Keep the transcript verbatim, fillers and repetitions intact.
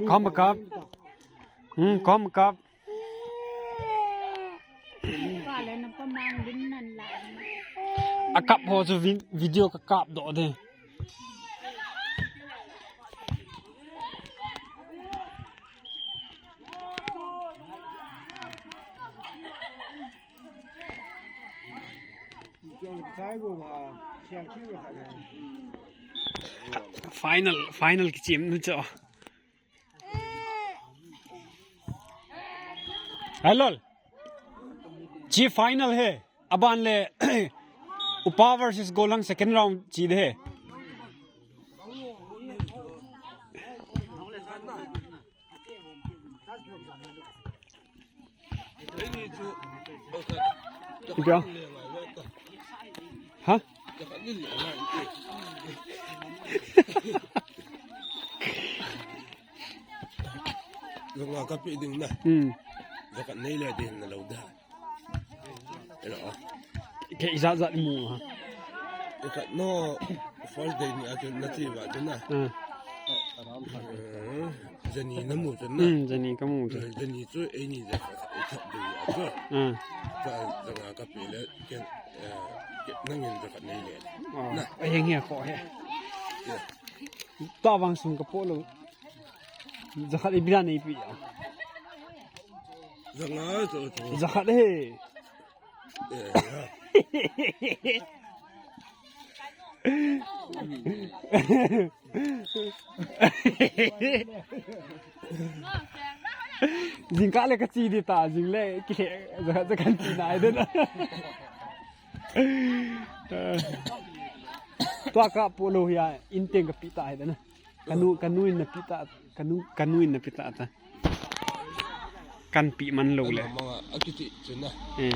Kom kap. Hmm, kom kap. A kap ho chu vin-, video ka kap doh de. Final, final kichim nu cho. Hello. Chi final he. Aban le Upa versus Golang second round chi de he. Kya? Ha? Zanga ka pi ding na. Hmm. Zaka nei le ding na lo da. Hello. Ke ija ja mu ha. Ka no first day ni a chun na chi ba chun na. Hmm. Eh, jani na mu chun na. Hmm, jani ka mu chun. Eh, jani chu ei ni ja ka i thap du a chu. Hmm. Ka zanga ka pi le ke, eh, ke nangin zaka nei le. Oh, na. Ai heng hi a ko he. Yeah. Ta vang sung ka po lo. Jakhat ibira nei pi a. Zanga to to. Jakhat he. Eh, ya. Jingkah le ka chi di ta, jing le ki le, jakhat jakhat chi nai de na. Tua ka po lo hi a, in teng ka pi ta hi de na. Kanu, kanu in na pi ta, kanu, kanu in na pi ta ta. Kan pi man lo le. Mama, a kiti chun na. Eh.